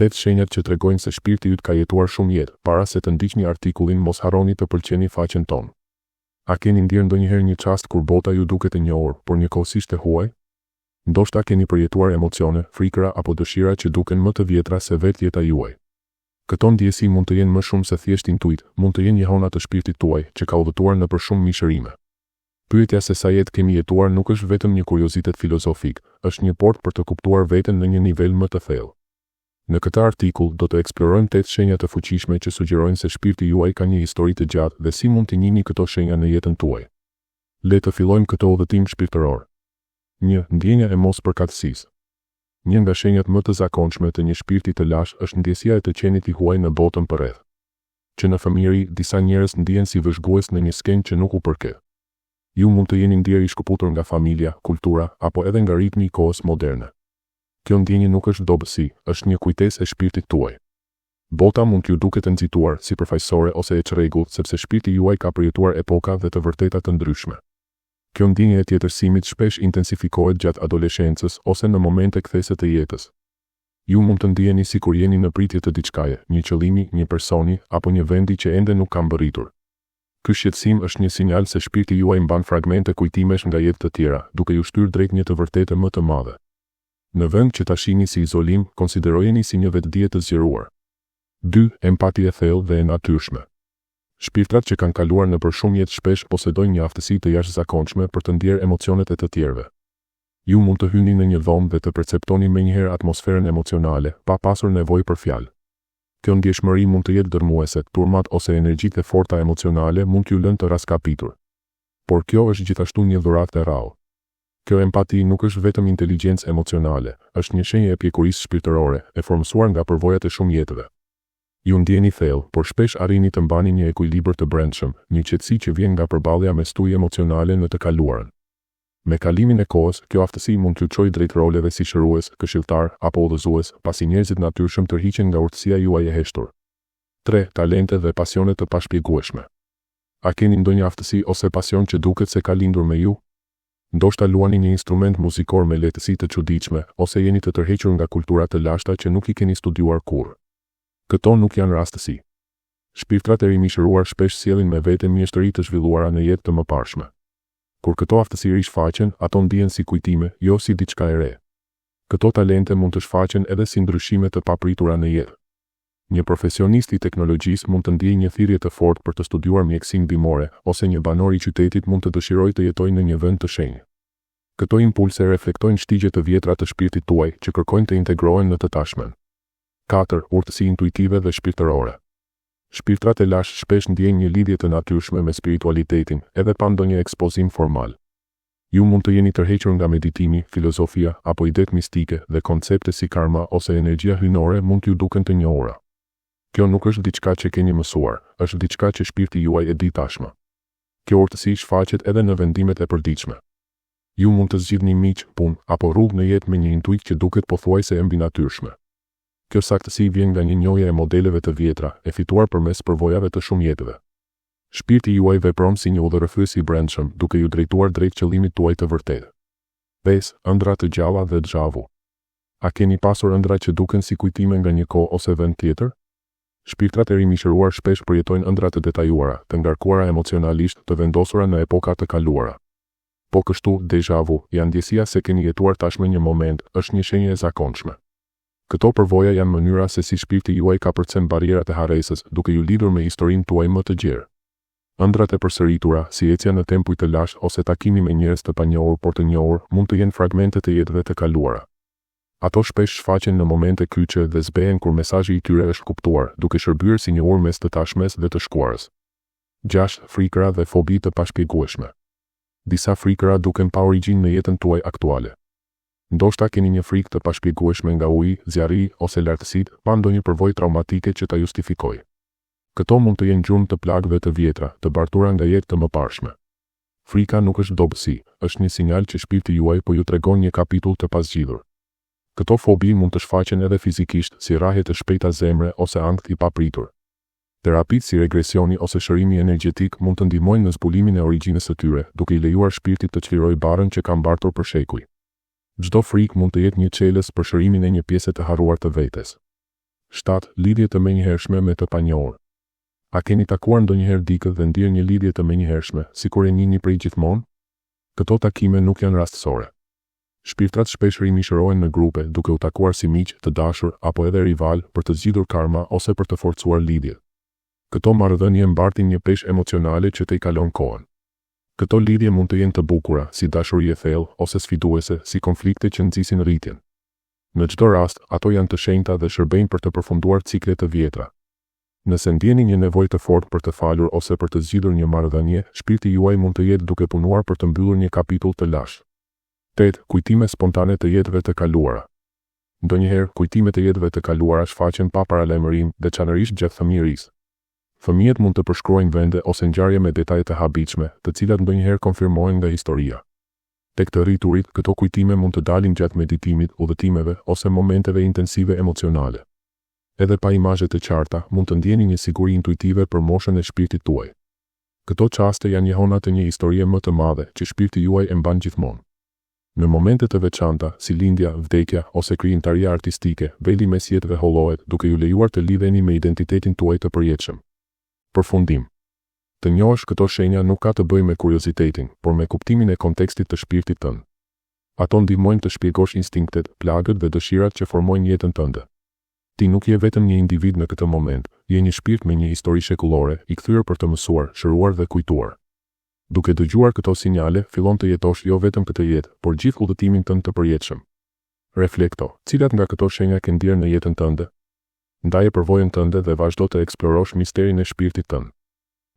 Tetë shenjat që tregojnë se shpirti yt ka jetuar shumë jetë, para se të ndiqni artikullin mos harroni të pëlqeni faqen tonë. A keni ndjerë ndonjëherë një çast kur bota ju duket e njohur, por njëkohësisht e huaj? Ndoshta keni përjetuar emocione, frikëra apo dëshira që duken më të vjetra se vetë jeta juaj. Këto ndjesi mund të jenë më shumë se thjesht intuitë, mund të jenë jehona të shpirtit tuaj, që ka udhëtuar nëpër shumë mishërime. Pyetja se sa jetë kemi jetuar nuk është vetëm një kuriozitet filozofik, është një portë për të kuptuar veten në një nivel më të thellë. Në këtë artikull, do të eksplorojmë tetë shenja të fuqishme që sugjerojnë se shpirti juaj ka një histori të gjatë dhe si mund t'i njihni këto shenja në jetën tuaj. Le të fillojmë këtë udhëtim shpirtëror. Një, Ndjenja e mospërkatësisë. Një nga shenjat më të zakonshme të një shpirti të lashtë është ndjesia e të qenit i huaj në botën përreth. Që në fëmijëri, disa njerëz ndihen si vëzhgues në një skenë që nuk u përket. Ju mund të jeni ndier i shkëputur nga familja, kultura, apo edhe nga ritmi i kohës moderne. Kjo ndjenjë nuk është dobësi, është një kujtesë e shpirtit tuaj. Bota mund t'ju duket e nxituar, sipërfaqësore ose e çrregullt sepse shpirti juaj ka përjetuar epoka dhe të vërteta të ndryshme. Kjo ndjenjë e tjetërsimit shpesh intensifikohet gjatë adoleshencës ose në momente kthese të jetës. Ju mund të ndiheni sikur jeni në pritje të diçkaje, një qëllimi, një personi, apo një vendi që ende nuk ka mbërritur. Ky shqetësim është një sinjal se shpirti juaj mban fragmente kujtimesh nga jetë të tjera, duke ju shtyrë drejt një të vërtete më të madhe. Në vend që ta shihni si izolim, konsiderojeni si një vetëdije të zgjeruar. Dy, Empati e thellë dhe e natyrshme. Shpirtrat që kanë kaluar nëpër shumë jetë shpesh posedojnë një aftësi të jashtëzakonshme për të ndjerë emocionet e të tjerëve. Ju mund të hyni në një dhomë dhe të perceptoni menjëherë atmosferën emocionale, pa pasur nevojë për fjalë. Kjo ndjeshmëri mund të jetë dërrmuese, turmat ose energjitë e forta emocionale mund t'ju lënë të rraskapitur. Por kjo është gjithashtu një dhuratë e rrallë. Kjo empati nuk është vetëm inteligjencë emocionale, është një shenjë e pjekurisë shpirtërore, e formësuar nga përvojat e shumë jetëve. Ju ndjeni thellë, por shpesh arrini të mbani një ekuilibër të brendshëm, një qetësi që vjen nga përballja me stuhi emocionale në të kaluarën. Me kalimin e kohës, kjo aftësi mund t'ju çojë drejt roleve si shërues, këshilltar, apo udhëzues, pasi njerëzit natyrshëm tërhiqen nga urtësia juaj e heshtur. 3. Talente dhe pasione të pashpjegueshme. A keni ndonjë aftësi ose pasion që duket se ka lindur me ju? Ndoshta luani një instrument muzikor me lehtësi të çuditshme, ose jeni të tërhequr nga kultura të lashta që nuk i keni studiuar kurrë. Këto nuk janë rastësi. Shpirtrat e rimishëruar shpesh sjellin me vete mjeshtëri të zhvilluara në jetë të mëparshme. Kur këto aftësi rishfaqen, ato ndihen si kujtime, jo si diçka e re. Këto talente mund të shfaqen edhe si ndryshime të papritura në jetë. Një profesionist i teknologjisë mund të ndiejë një thirrje të fortë për të studiuar mjekësinë bimore, ose një banor i qytetit mund të dëshirojë të jetojë në një vend të shenjtë. Këto impulse reflektojnë shtigje të vjetra të shpirtit tuaj që kërkojnë të integrohen në të tashmen. 4. Urtësi intuitive dhe shpirtërore. Shpirtrat e lashtë shpesh ndjejnë një lidhje të natyrshme me spiritualitetin, edhe pa ndonjë ekspozim formal. Ju mund të jeni tërhequr nga meditimi, filozofia, apo idetë mistike, dhe koncepte si karma ose energjia hyjnore mund t'ju duken të njohura. Kjo nuk është diçka që keni mësuar, është diçka që shpirti juaj e di tashmë. Kjo urtësi shfaqet edhe në vendimet e përditshme. Ju mund të zgjidhni miq, punë, apo rrugë në jetë me një intuitë që duket pothuajse e mbinatyrshme. Kjo saktësi vjen nga një njohje e modeleve të vjetra, e fituar përmes përvojave të shumë jetëve. Shpirti juaj vepron si një udhërrëfyes i brendshëm, duke ju drejtuar drejt qëllimit tuaj të vërtetë. 5. Ëndrra të gjalla dhe déjà vu. A keni pasur ëndrra që duken si kujtime nga një kohë ose vend tjetër? Shpirtrat e rimishëruar shpesh përjetojnë ëndrra të detajuara, të ngarkuara emocionalisht, të vendosura në epoka të kaluara. Po kështu, déjà vu, ja ndjesia se keni jetuar tashmë një moment, është një shenjë e zakonshme. Këto përvoja janë mënyra se si shpirti juaj kapërcen barrierat e harresës, duke ju lidhur me historinë tuaj më të gjerë. Ëndrrat e përsëritura, si ecja në tempuj të lashtë ose takimi me njerëz të panjohur por të njohur, mund të jenë fragmente të jetëve të kaluara. Ato shpesh shfaqen në momente kyçe dhe zbehen kur mesazhi i tyre është kuptuar, duke shërbyer si një urë mes të tashmes dhe të shkuarës. 6. Frikëra dhe fobi të pashpjegueshme. Disa frikëra duken pa origjinë në jetën tuaj aktuale. Ndoshta keni një frikë të pashpjegueshme nga uji, zjarri, ose lartësitë, pa ndonjë përvojë traumatike që ta justifikojë. Këto mund të jenë gjurmë të plagëve të vjetra, të bartura nga jetë të mëparshme. Frika nuk është dobësi, është një sinjal që shpirti juaj po ju tregon një kapitull të pazgjidhur. Këto fobi mund të shfaqen edhe fizikisht, si rrahje të shpejta zemre ose ankth i papritur. Terapitë si regresioni ose shërimi energjetik mund të ndihmojnë në zbulimin e origjinës së tyre, duke i lejuar shpirtit të çlirojë barrën që ka mbartur për shekuj. Çdo frikë mund të jetë një çelës për shërimin e një pjese të harruar të vetes. 7. Lidhje të menjëhershme me të panjohur. A keni takuar ndonjëherë dikë dhe ndier një lidhje të menjëhershme, sikur e njihni prej gjithmonë? Këto takime nuk janë rastësore. Shpirtrat shpesh rimishërohen në grupe, duke u takuar si miq, të dashur, apo edhe rivalë, për të zgjidhur karma ose për të forcuar lidhjet. Këto marrëdhënie mbartin një peshë emocionale që tejkalon kohën. Këto lidhje mund të jenë të bukura, si dashuri e thellë, ose sfiduese, si konflikte që nxisin rritjen. Në çdo rast, ato janë të shenjta dhe shërbejnë për të përfunduar cikle të vjetra. Nëse ndjeni një nevojë të fortë për të falur ose për të zgjidhur një marrëdhënie, shpirti juaj mund të jetë duke punuar për të mbyllur një kapitull të lashtë. 8. Kujtime spontane të jetëve të kaluara. Ndonjëherë, kujtimet e jetëve të kaluara shfaqen pa paralajmërim, veçanërisht gjatë fëmijërisë. Fëmijët mund të përshkruajnë vende ose ngjarje me detaje të habitshme, të cilat ndonjëherë konfirmohen nga historia. Tek të rriturit, këto kujtime mund të dalin gjatë meditimit, udhëtimeve, ose momenteve intensive emocionale. Edhe pa imazhe të qarta, mund të ndjeni një siguri intuitive për moshën e shpirtit tuaj. Këto çaste janë jehona të një historie më të madhe, që shpirti juaj e mban gjithmonë. Në momente të veçanta, si lindja, vdekja, ose krijimtaria artistike, veli mes jetëve hollohet, duke ju lejuar të lidheni me identitetin tuaj të përjetshëm. Përfundim. Të njohësh këto shenja nuk ka të bëjë me kuriozitetin, por me kuptimin e kontekstit të shpirtit tënd. Ato ndihmojnë të shpjegosh instinktet, plagët dhe dëshirat që formojnë jetën tënde. Ti nuk je vetëm një individ në këtë moment, je një shpirt me një histori shekullore, i kthyer për të mësuar, shëruar dhe kujtuar. Duke dëgjuar këto sinjale, fillon të jetosh jo vetëm këtë jetë, por gjithë udhëtimin tënd të përjetshëm. Reflekto, cilat nga këto shenja ke ndier në jetën tënde? Ndaje përvojën tënde dhe vazhdo të eksplorosh misterin e shpirtit tënd.